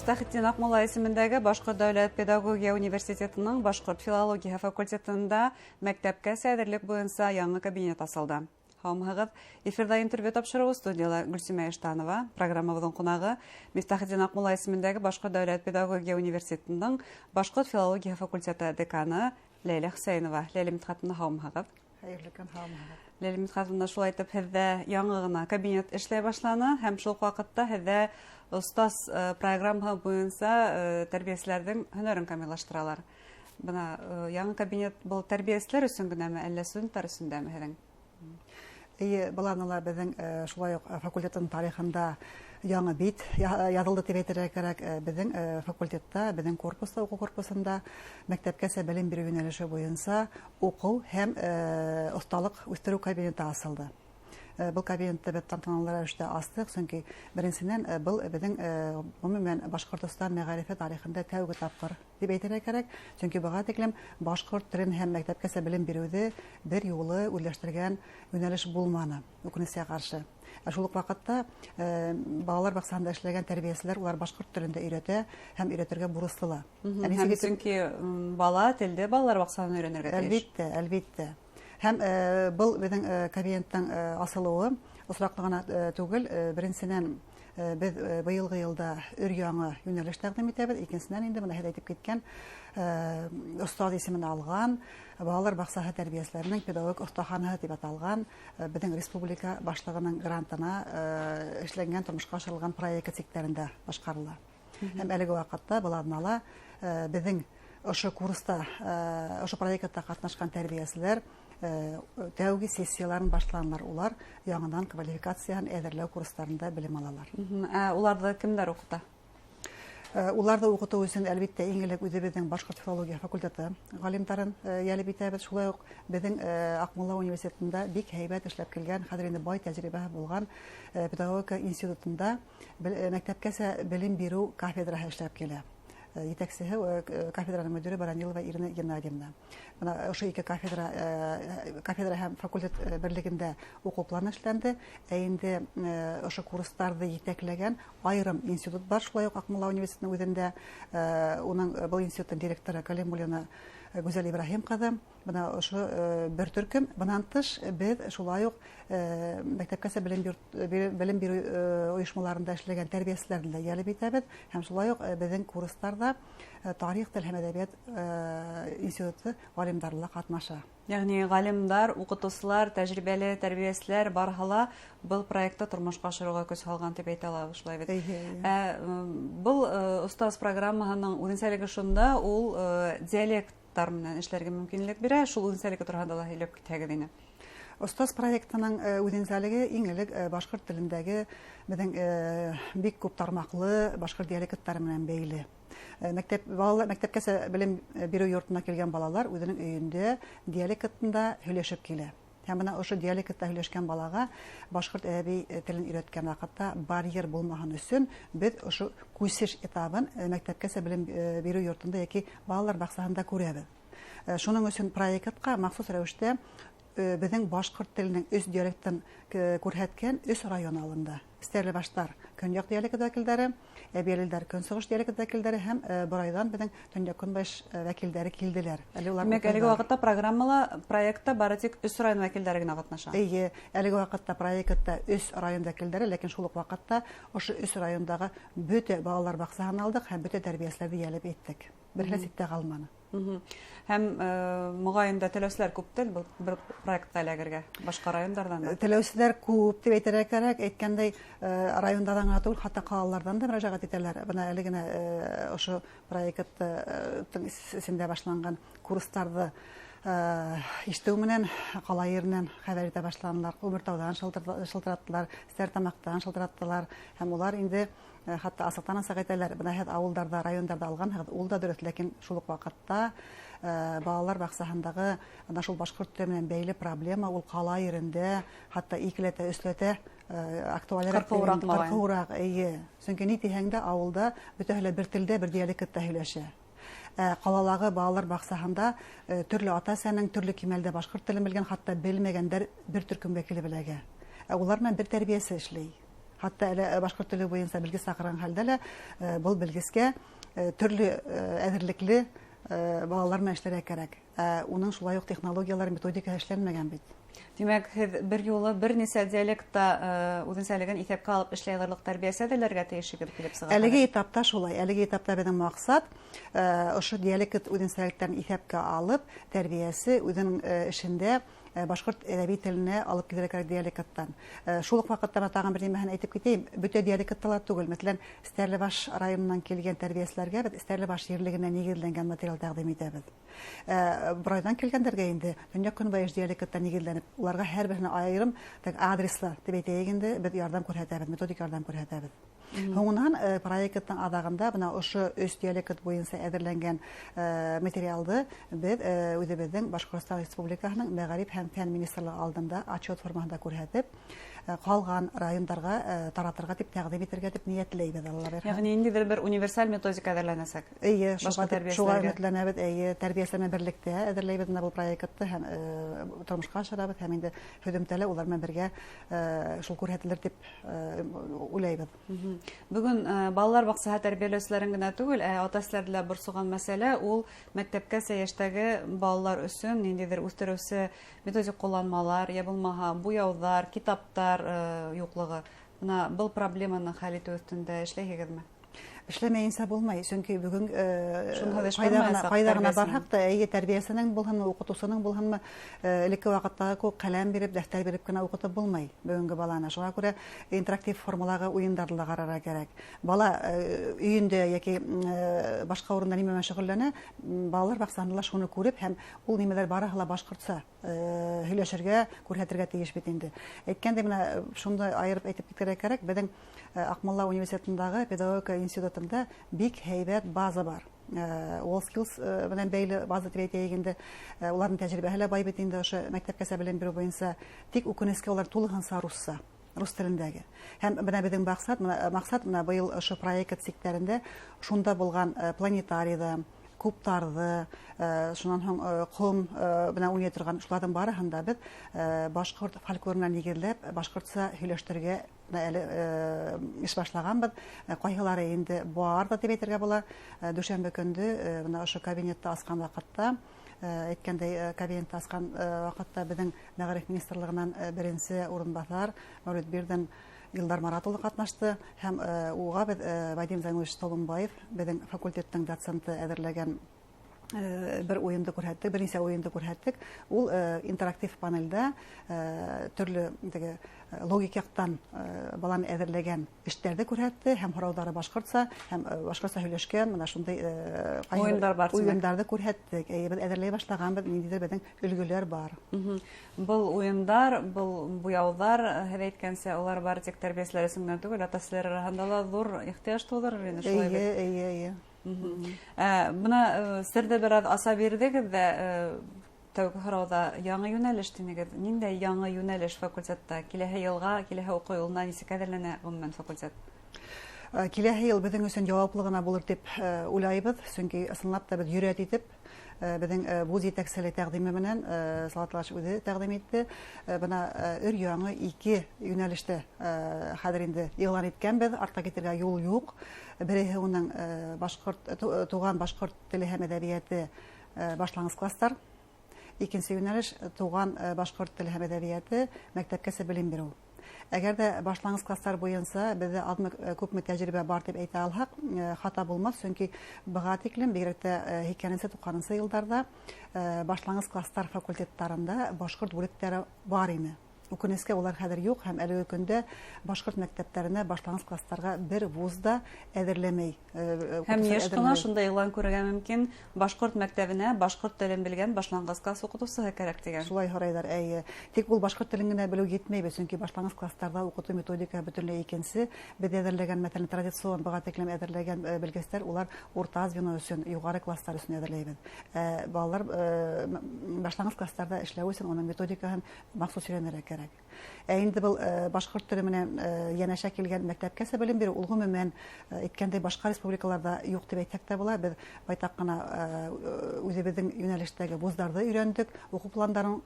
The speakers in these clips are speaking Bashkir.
Мифтахетдин Аҡмулла исемендәге Башҡорт дәүләт педагогия университетының башҡорт филологияһы факультетында мәктәпкәсә әҙерлек буйынса яңы кабинет асылды. Һаумыһығыҙ! Эфирҙа интервью тапшырыуы, студияла Гөлсимә Иштанова. Программабыҙҙың ҡунағы — Мифтахетдин Аҡмулла исемендәге Башҡорт дәүләт педагогия университетының башҡорт филологияһы факультеты деканы Ләйлә Хөсәйенова. Ләйлә Мидхәтовна, һаумыһығыҙ! Хәйерле көн, һаумыһығыҙ! Ләйлә Мидхәтовна, шулай итеп, һеҙҙә яңы ғына кабинет эшләй башланы, һәм шул уҡ ваҡытта һеҙҙә «Остаз» программаһы буйынса тәрбиәселәрҙең һөнәрен камиллаштыралар. Бына яңы кабинет был тәрбиәселәр өсөн генәме, әллә студенттар өсөн дәме һеҙҙең? Эйе, был аҙнала беҙҙең шулай уҡ факультеттың тарихында яңы бит яҙылды тип әйтергә кәрәк. Беҙҙең факультетта, беҙҙең корпуста, уҡыу корпусында мәктәпкәсә белем биреү йүнәлеше буйынса уҡыу һәм оҫталыҡ үҫтереү кабинеты асылды. Был кабинетты беҙ тантаналы рәүештә астыҡ, сөнки, беренсенән, был беҙҙең ғөмүмән Башҡортостан мәғарифы тарихында тәүге тапҡыр тип әйтергә кәрәк, сөнки быға тиклем башҡорт телен һәм мәктәпкәсә белем биреүҙе бер юлы үҙләштергән йүнәлеш булманы, үкенескә ҡаршы. Ә шул уҡ ваҡытта балалар баҡсаһында эшләгән тәрбиәселәр улар башҡорт телендә өйрәтә һәм өйрәтергә бурыслы ла. Һәм сөнки бала телде балалар баҡсаһында өйрәнергә тейеш. Әлбиттә, әлбиттә. Һәм был беҙҙең кабинеттың асылыуы осраҡлы ғына түгел. Беренсенән, беҙ быйылғы йылда өр яңы йүнәлеш тәҡдим итәбеҙ. Икенсенән, инде бына һеҙ әйтеп киткән «Остаз» исемен алған балалар баҡсаһы тәрбиәселәренең педагогик оҫтаханаһы тип аталған беҙҙең республика башлығының грантына эшләнгән, тормошҡа ашырылған проект сиктәрендә башҡарыла. Һәм әлеге ваҡытта, был аҙнала, беҙҙең ошо курста, ошо проектта ҡатнашҡан тәрбиәселәр тәүге сессияларын башланылар, улар яңынан квалификацияһын әҙерләү курстарында белем алалар. Ә уларҙы кемдәр уҡыта? Уларҙы уҡытыу өсөн, әлбиттә, иң элек үҙебеҙҙең башҡорт филология факультеты ғалимдарын йәлеп итәбеҙ. Шулай уҡ беҙҙең Аҡмулла университетында бик һәйбәт эшләп килгән, хәҙер инде бай тәжрибәһе булған педагогика институтында мәктәпкәсә белем биреү кафедраһы эшләп килә. Етәксеһе, кафедраның мөдире Баранилова Ирина Геннадьевна. Бына ошо ике кафедра һәм факультет берлегендә уҡыу планы эшләнде. Ә инде ошо курстарҙы етәкләгән айырым институт бар, шулай уҡ Аҡмулла университетының үҙендә. Уның был институттың директоры Калимуллина Гүзәл Ибраһим ҡыҙы. Бына ошо бер төркөм. Бынан тыш беҙ шулай уҡ мәктәпкәсә белем биреү ойошмаларында эшләгән тәрбиәселәрҙе лә йәлеп итәбеҙ, һәм шулай уҡ беҙҙең курстарҙа тарих, тел һәм әҙәбиәт институты ғалимдары ла ҡатнаша. Йәғни ғалимдар, уҡытыусылар, тәжрибәле тәрбиәселәр барыһы ла был проектты тормошҡа ашырыуға көс һалған тип әйтә алабыҙ, шулай бит? Эйе. Ә был «Остаз» программаһының үҙенсәлеге шунда, ул диалекттар менән эшләргә мөмкинлек бирә. Шул үҙенсәлеге тураһында ла һөйләп китһәгеҙ ине. «Остаз» проектының үҙенсәлеге иң элек башҡорт телендәге беҙҙең бик күп тармаҡлы башҡорт диалекттары менән бәйле. Мәктәп балалар, мәктәпкәсә белем биреү йортона килгән балалар үҙенең өйөндә диалектында һөйләшеп килә. Һәм бына ошо диалектта һөйләшкән балаға башҡорт әҙәби телен өйрәткән ваҡытта барьер булмаһын өсөн беҙ ошо күсеш этабын мәктәпкәсә белем биреү йортонда йәки балалар баҡсаһында күрәбеҙ. Шуның өсөн проектҡа махсус рәүештә беҙҙең башҡорт теленең өс диалектын күрһәткән өс район алынды. Стәрлебаштар көньяҡ диалект вәкилдәре, Әбйәлилдәр көнсығыш диалект вәкилдәре һәм Борайҙан беҙҙең төньяҡ-көнбайыш вәкилдәре килделәр. Әле улар Тимәк, әлеге уҡыйҙар. ваҡытта программала, проектта бары тик өс район вәкилдәре генә ҡатнаша. Эйе, әлеге ваҡытта проектта өс район вәкилдәре, ләкин шул уҡ ваҡытта ошо өс райондағы бөтә балалар баҡсаһын алдыҡ һәм бөтә тәрбиәселәрҙе йәлеп иттек. Береһе лә ситтә ҡалманы. Һәм моғайын да теләүселәр күптер был бер проектҡа эләгергә башҡа райондарҙан да. Теләүселәр күп тип әйтергә кәрәк. Әйткәндәй, райондарҙан ғына түгел, хатта ҡалаларҙан да мөрәжәғәт итәләр. Бына әле генә ошо проекттың эсендә башланған курстарҙы ишетеү менән ҡала еренән хәбәр итә башланылар. Күмертауҙан шылтыраттылар, Стәрлетамаҡтан шылтыраттылар, һәм улар инде хатта асыҡтан асыҡ әйтәләр: бына һеҙ ауылдарҙа, райондарҙа алғанһығыҙ, ул да дөрөҫ, ләкин шул уҡ ваҡытта балалар баҡсаһындағы ана шул башҡорт теле менән бәйле проблема ул ҡала ерендә хатта икеләтә, өсләтә актуалыраҡ. Ҡырҡыуыраҡ, моғайын. Ҡырҡыуыраҡ, эйе. Сөнки ни тиһәң дә, ауылда бөтәһе лә бер телдә, бер диалектта һөйләшә. Ҡалалағы балалар баҡсаһында төрлө ата-әсәнең төрлө кимәлдә башҡорт телен белгән, хатта белмәгәндәр бер төркөмгә килеп эләгә. Улар менән бер тәрбиәсе эшләй. Хатта әле башҡорт теле буйынса белгес саҡырған хәлдә лә был белгескә төрлө әҙерлекле балалар менән эшләргә кәрәк. Уның шулай уҡ технологиялар, методикаһы эшләнмәгән бит. Тимәк, һеҙ бер юлы бер нисә диалектта үҙенсәлеген иҫәпкә алып эшләй алырлыҡ тәрбиәсе әҙерләргә тейешегеҙ килеп сыға. Әлеге этапта шулай. Әлеге этапта беҙҙең маҡсат ошо диалект үҙенсәлектәрен иҫәпкә алып, тәрбиәсе үҙенең эшендә башҡорт әҙәби теленә алып килергә кәрәк диалекттан. Шул уҡ ваҡытта тағын бер нимәһен әйтеп китәйем, бөтә диалектта ла түгел. Мәҫәлән, Стәрлебаш районынан килгән тәрбиәселәргә беҙ Стәрлебаш ерлегенә нигеҙләнгән материал тәҡдим итәбеҙ. Борайҙан килгәндәргә инде төньяҡ-көнбайыш диалектта нигеҙләнеп, уларға һәр береһенә айырым так адреслы тип әйтәйек инде, беҙ ярҙам күрһәтәбеҙ, методик ярҙам күрһәтәбеҙ. Һуңынан проекттың аҙағында бына ошо 3 диалект буйынса әҙерләнгән материалды беҙ үҙебеҙҙең Башҡортостан Республикаһының Мәғариф һәм фән министрлығы алдында отчет формаһында күрһәтеп, ҡалған райондарға таратырға тип тәҡдим итергә тип ниәтләйбеҙ, Алла бирһә. Йәғни ниндәйҙер бер универсаль методика әҙерләнәсәк. Эйе, шуға өмөтләнәбеҙ, эйе, тәрбиәселәр менән берлектә әҙерләйбеҙ бына был проектты һәм тормошҡа ашырабыҙ һәм инде һөҙөмтәлә улар менән бергә шул күрһәтелер тип уйлайбыҙ. Бөгөн балалар баҡсаһы тәрбиәләүселәрен генә түгел, ә ата-әсәләрҙе лә борсоған мәсьәлә ул мәктәпкәсә йәштәге балалар өсөн ниндәйҙер үҫтереүсе методик ҡулланмалар, йә булмаһа буяуҙар, китаптар юҡлығы. Бына был проблеманы хәл итеү өҫтөндә эшләйһегеҙме? Эшләмәйенсә булмай, сөнки бөгөн ҡайҙа ғына барһаҡ та, эйе, тәрбиәсенең булһынмы, уҡытыусының булһынмы, элекке ваҡыттағы кеүек ҡәләм биреп, дәфтәр биреп кенә уҡытып булмай бөгөнгө баланы. Шуға күрә интерактив формалағы уйындарҙы ла ҡарарға кәрәк. Бала өйөндә йәки башҡа урында нимә менән шөғөлләнә, балалар баҡсаһында ла шуны күреп һәм ул нимәләр барыһы ла башҡортса һөйләшергә, күрһәтергә тейеш бит инде. Әйткәндәй, бына шунда айырып әйтеп китергә кәрәк, беҙҙең Аҡмулла университетындағы педагогика институтында бик һәйбәт база бар. WorldSkills менән бәйле база тип әйтәйек инде. Уларҙың тәжрибәһе лә бай бит инде ошо мәктәпкәсә белем биреү буйынса. Тик үкенескә улар тулыһынса русса, рус телендәге. Һәм бына беҙҙең маҡсат бына быйыл ошо проект сиктәрендә шунда булған планетарийҙы, кубтарҙы, шунан һуң ҡом менән уйнай торған шуларҙың барыһын да беҙ башҡорт фольклорына нигеҙләп башҡортса һөйләштерергә әле эш башлағанбыҙ. Ҡайһылары инде бар ҙа тип әйтергә була. Дүшәмбе көндө бына ошо кабинетты асҡан ваҡытта, әйткәндәй, кабинетты асҡан ваҡытта беҙҙең Мәғариф министрлығынан беренсе урынбаҫар Мәүлетбирҙин Илдар Марат улы ҡатнашты һәм уға беҙ Вадим Зайнулович Толомбаев беҙҙең факультеттың доценты әҙерләгән бер уйынды күрһәттек, бер нисә уйынды күрһәттек. Ул интерактив панелдә төрлө теге логик яҡтан баланы әҙерләгән эштәрҙе күрһәтте һәм һорауҙары башҡортса һәм башҡортса һөйләшкән бына шундай уйындар бар, тимәк. Уйындарҙы күрһәттек. Эйе, беҙ әҙерләй башлағанбыҙ, ниндәйҙер беҙҙең өлгөләр бар. Был уйындар, был буяуҙар, һеҙ әйткәнсә, улар бары тик тәрбиәселәр өсөн генә түгел, ата-әсәләр араһында ла ҙур ихтыяж тыуҙырыр ине, шулай бит? Эйе, эйе, эйе. Бына серҙе бер аҙ аса бирҙегеҙ ҙә, тәүге һорауҙа яңы йүнәлеш тинегеҙ. Ниндәй яңы йүнәлеш факультетта? Киләһе йылға, киләһе уҡыу йылына нисек әҙерләнә ғөмүмән факультет? Киләһе йыл беҙҙең өсөн яуаплы ғына булыр тип уйлайбыҙ, сөнки ысынлап та беҙ йөрәт итеп, беҙҙең вуз етәкселеге тәҡдиме менән Салауат Юлаев үҙе тәҡдим итте. Бына өр яңы 2 йүнәлештә хәҙер инде иғлан иткәнбеҙ, артҡа китергә юл юҡ. Береһе уның туған башҡорт теле һәм әҙәбиәте башланғыс класстар. Икенсе йүнәлеш туған башҡорт теле һәм әҙәбиәте мәктәпкәсә белем биреү. Әгәр ҙә башланғыс класстар буйынса беҙҙә аҙмы күпме тәжрибә бар тип әйтә алһаҡ, хата булмаҫ, сөнки быға тиклем бигерәк тә һикһәненсе, туҡһанынсы йылдарҙа башланғыс класстар факультеттарында башҡорт бүлектәре бар ине. Үкенескә улар хәҙер юҡ һәм әлеге көндә башҡорт мәктәптәренә башланғыс класстарға бер вуз да әҙерләмәй. Һәм йыш ҡына шундай иғлан күрергә мөмкин, башҡорт мәктәбенә башҡорт телен белгән башланғыс класс уҡытыусыһы кәрәк тигән. Шулай һорайҙар, эйе. Тик ул башҡорт телен генә белеү етмәй бит, сөнки башланғыс класстарҙа уҡытыу методикаһы бөтөнләй икенсе. Беҙ әҙерләгән, мәҫәлән, традицион быға тиклем әҙерләгән белгестәр, улар урта звено өсөн, юғары класстар өсөн әҙерләйбеҙ. Балалар башланғыс класстарҙа эшләү өсөн уның методикаһын махсус өйрәнергә кәрәк. кәрәк. Ә инде был башҡорт теле менән йәнәшә килгән мәктәпкәсә белем биреү ул ғөмүмән әйткәндәй башҡа республикаларҙа юҡ тип әйтһәк тә була. Беҙ байтаҡ ҡына үҙебеҙҙең йүнәлештәге вуздарҙы өйрәндек, уҡыу пландарын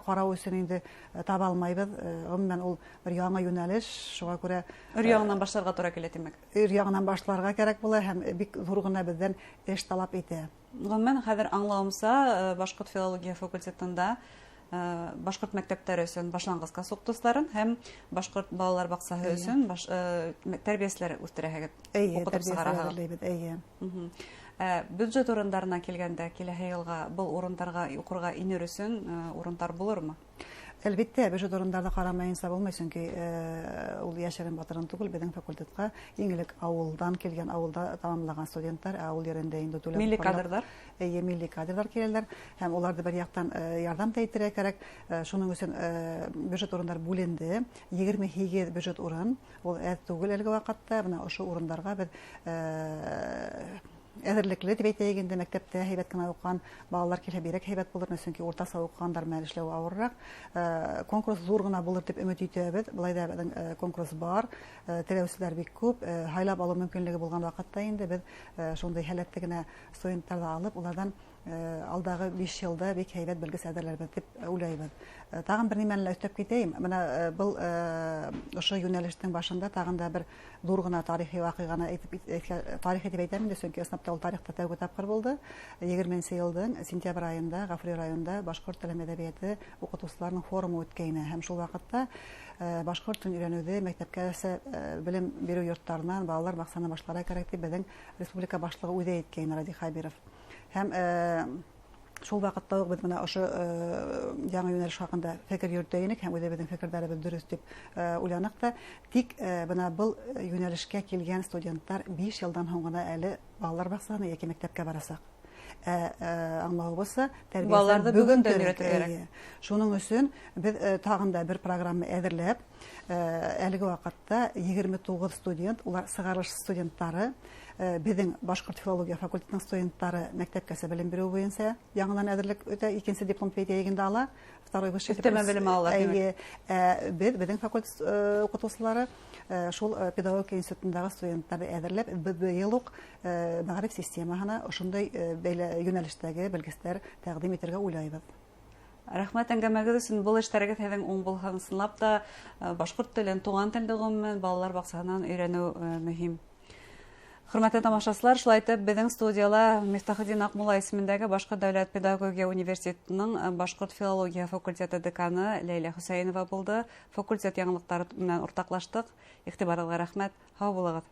ҡарау өсөн инде таба алмайбыҙ. Ғөмүмән ул бер яңы йүнәлеш, шуға күрә өр яңынан башларға тура килә, тимәк. Өр яңынан башларға кәрәк була һәм бик ҙур ғына беҙҙән эш талап итә. Ғөмүмән, хәҙер аңлауымса, башҡорт филология факультетында башҡорт мәктәптәре өсөн башланғыс класс уҡытыусыларын һәм башҡорт балалар баҡсаһы өсөн тәрбиәселәр үҫтерәһегеҙ, уҡытып сығараһығыҙ. Эйе. Бюджет урындарына килгәндә, киләһе йылға был урындарға уҡырға инер өсөн урындар булырмы? Әлбиттә, бюджет урындарҙы ҡарамайынса булмай, сөнки ул йәшерен батырын түгел, беҙҙең факультетҡа иң элек ауылдан килгән, ауылда тамамлаған студенттар, ауыл ерендә инде түләп милли кадрҙар. Эйе, милли кадрҙар киләләр һәм уларҙы бер яҡтан ярҙам да итергә кәрәк. Шуның өсөн бюджет урындар бүленде. 28 бюджет урын, ул әҙ түгел әлеге ваҡытта. Бына ошо урындарға беҙ әҙерлекле тип әйтәйек инде, мәктәптә һәйбәт кенә уҡыған балалар килһә бигерәк һәйбәт булыр, сөнки уртаса уҡығандар менән эшләү ауырыраҡ. Конкурс ҙур ғына булыр тип өмөт итәбеҙ. Былай ҙа беҙҙең конкурс бар, теләүселәр бик күп. Һайлап алыу мөмкинлеге булған ваҡытта инде беҙ шундай һәләтле генә студенттарҙы алып, уларҙан алдағы 5 йылда бик һәйбәт белгес әҙерләрбеҙ тип уйлайбыҙ. Тағын бер нимәне лә өҫтәп китәйем. Бына был ошо йүнәлештең башында тағын да бер ҙур ғына тарихи ваҡиғаны әйтеп, тарихи тип әйтәм инде, сөнки ысынлап та ул тарихта тәүге тапҡыр булды. 20 йылдың сентябрь айында Ғафури районында башҡорт теле һәм әҙәбиәте уҡытыусыларының форумы үткәйне һәм шул ваҡытта башҡорт телен өйрәнеүҙе мәктәпкәсә белем биреү йорттарынан балалар баҡсаһынан башларға кәрәк тип беҙҙең республика башлығы үҙе әйткәйне, Радий Хәбиров. Һәм шул ваҡытта уҡ беҙ бына ошо яңы йүнәлеш хаҡында фекер йөрөтә инек һәм үҙебеҙҙең фекерҙәребеҙ дөрөҫ тип уйланыҡ та. Тик бына был йүнәлешкә килгән студенттар 5 йылдан һуң ғына әле балалар баҡсаһына йәки мәктәпкә барасаҡ. Аңлауыбыҙса, тәрбиәселәр Балаларҙы бөгөн бөгөндән кәрәк. өйрәтергә кәрәк. Эйе. Шуның өсөн беҙ тағын да бер программа әҙерләп, әлеге ваҡытта 29 студент, улар сығарылыш студенттары, беҙҙең башҡорт филология факультетының студенттары мәктәпкәсә белем биреү буйынса яңынан әҙерлек үтә, икенсе диплом әйткәндә ала, второй высший Өҫтәмә белем алалар, тимәк. Эйе, беҙҙең факультет уҡытыусылары шул педагогика институтындағы студенттарҙы әҙерләп, беҙ быйыл уҡ мәғариф системаһына ошондай бәйле йүнәлештәге белгестәр тәҡдим итергә уйлайбыҙ. Рәхмәт әңгәмәгеҙ өсөн. Был эштәрегеҙ һеҙҙең уң булһын. Ысынлап та, башҡорт телен, туған телде ғөмүмән балалар баҡсаһынан өйрәнеү мөһим. Хөрмәтле тамашасылар, шулай итеп беҙҙең студияла Мифтахетдин Аҡмулла исемендәге Башҡорт дәүләт педагогия университетының башҡорт филология факультеты деканы Ләйлә Хөсәйенова булды. Факультет яңылыҡтары менән уртаҡлаштыҡ. Иғтибарығыҙға рәхмәт. Һау булығыҙ.